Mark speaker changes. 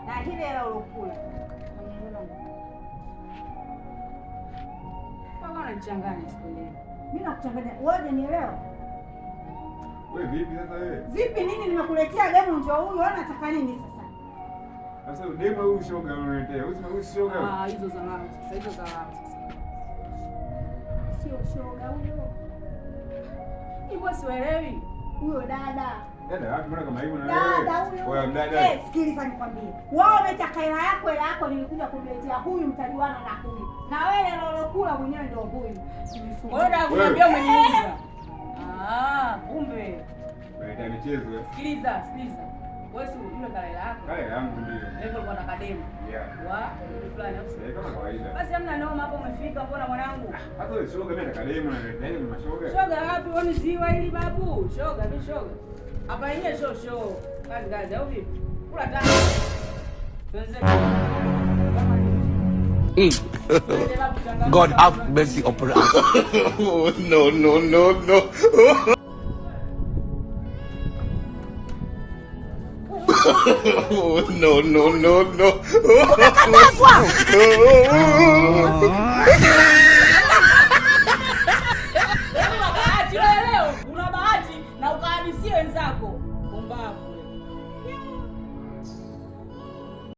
Speaker 1: Na ile hela ulokula. Mwenye hela.
Speaker 2: Mpaka unanichanganya siku ile.
Speaker 1: Mimi nakuchanganya. Wewe hujanielewa?
Speaker 3: Wewe vipi sasa wewe?
Speaker 1: Vipi nini nimekuletea demu ndio huyu, wewe unataka nini sasa?
Speaker 3: Sasa demu huyu shoga unaniletea. Huyu si shoga.
Speaker 2: Ah, hizo za lao sasa, hizo za lao sasa.
Speaker 1: Sio shoga huyo.
Speaker 2: Hivyo sielewi.
Speaker 1: Huyo dada.
Speaker 3: Dada wapi mbona kama hivyo na wewe?
Speaker 1: Dada huyo.
Speaker 3: Wewe mdada.
Speaker 1: Eh, sikiliza nikwambie. Wao wametaka hela yako, hela yako nilikuja kumletea huyu, mtajuana na huyu. Na wewe lolokula mwenyewe ndio huyu.
Speaker 2: Wewe ndio kuniambia umeniuza. Ah, kumbe.
Speaker 3: Unaletea michezo. Eh.
Speaker 2: Sikiliza, sikiliza. Wewe si yule kale yako.
Speaker 3: Kale yangu ndio.
Speaker 2: Lengo lilikuwa na kademu.
Speaker 3: Yeah.
Speaker 2: Wa yule fulani au
Speaker 3: Eh, kama kawaida.
Speaker 2: Basi hamna noma hapo umefika mbona mwanangu?
Speaker 3: Hata wewe shoga mimi nataka demu na nini mashoga.
Speaker 2: Shoga wapi wewe ziwa hili babu? Shoga mi shoga. Hapa yenyewe show show. Kazi kazi au vipi? Kula tano. Tuanze.
Speaker 4: God have mercy upon us.
Speaker 5: Oh, no, no, no, no. Oh, no, no, no, no.
Speaker 1: Umekatazwa.